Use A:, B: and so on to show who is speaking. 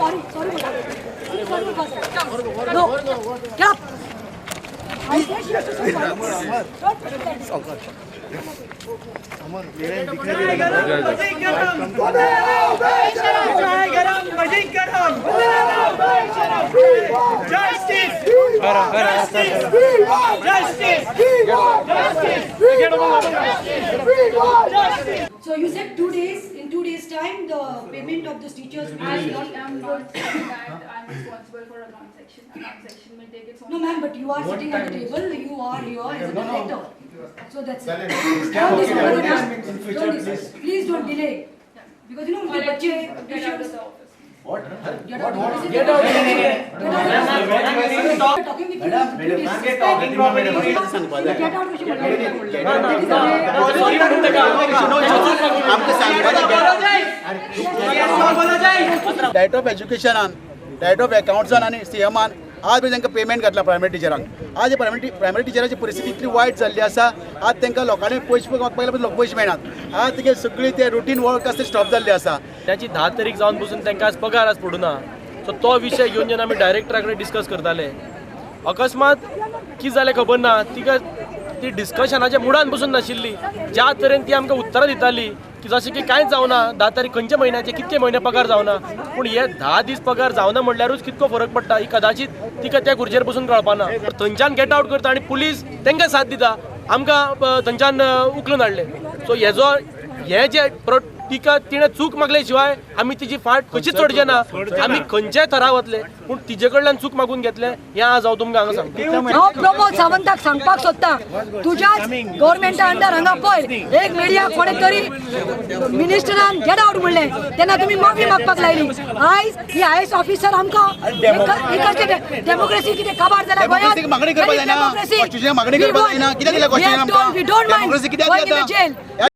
A: Sorry, sorry. Sorry. No. Get up. I said she has to say sorry. Don't pretend like this.
B: Justice! Justice! Justice! Justice!
A: So you said 2 days, in 2 days' time, the payment of those teachers will
C: I
A: be not.
C: Am not saying that I'm responsible for account section. Account section will take its own.
A: No, ma'am, but you are sitting at the table, you are here as a director. So that's it. Don't this, don't this, please don't delay. Because
C: Or
A: the
C: at
A: बच्चे,
C: least get out of the office.
A: Get out. Get out. Get out. Talking with you. Get out. That is the way.
D: आमकां सांगपाक director of एज्युकेशनान, director of अकाउंट्सान आनी सीएमान आज मेरेन तांकां payment घातला primary टिचरांक. आज primary primary टिचराची परिस्थिती इतली वायट जाल्ली आसा, आज तांकां लोकांनी पयशे मागपाक गेल्यार लोक पयशे मेळनात. आज तुगे सगळी ते रुटीन वर्क आसा ते स्टॉप जाल्ले आसा.
E: त्याची 10 तारीख जावन बसून तांकां आज पगार आज पडूना. सो तो विशय घेवन जेन्ना आमी डायरेक्टरा कडेन डिस्कस करताले, अकस्मात कितें जालें खबर ना, तिका ती डिस्कशनाच्या मुडान बसून नाशिल्ली. ज्या तरेन ती आमकां उत्तरां दिताली की जशें की कांयच जावना, 10 तारीख खंयच्या म्हयन्याचे कितके म्हयने पगार जावना. पूण हे 10 दीस पगार जावना म्हणल्यारूच कितको फरक पडटा ही कदाचित तिका त्या खुर्चेर बसून कळपाना. थंयच्यान गेट आवट करता आनी पुलीस तांकां साथ दिता. आमकां थंयच्यान उखलून हाडले. सो हेजो हे जे तिका तिणें चूक मागले शिवाय आमी तिची फाट कशीच सोडचे ना. आमी खंयच्याय थरा वतले, पूण तिजे कडल्यान चूक मागून घेतले हें आज हांव तुमकां हांगा सांगता.
A: हांव प्रमोद सावंताक सांगपाक सोदता, तुज्याच गव्हर्मेंटा अंडर हांगा पळय एक मिडिया कोणे तरी मिनिस्टरान गेट आवट म्हणलें तेन्ना तुमी माफी मागपाक लायली. आयज ही आयएएस ऑफिसर आमकां डेमोक्रेसी कितें काबार जाल्या गोंयांत?
D: Democracy मागणी करपाक जायना. Constitution मागणी करपाक जायना. कित्याक दिल्या Constitution आमकां?
A: We don't
D: Democracy कित्याक
A: मायंड
D: दिल्या?
A: जेल.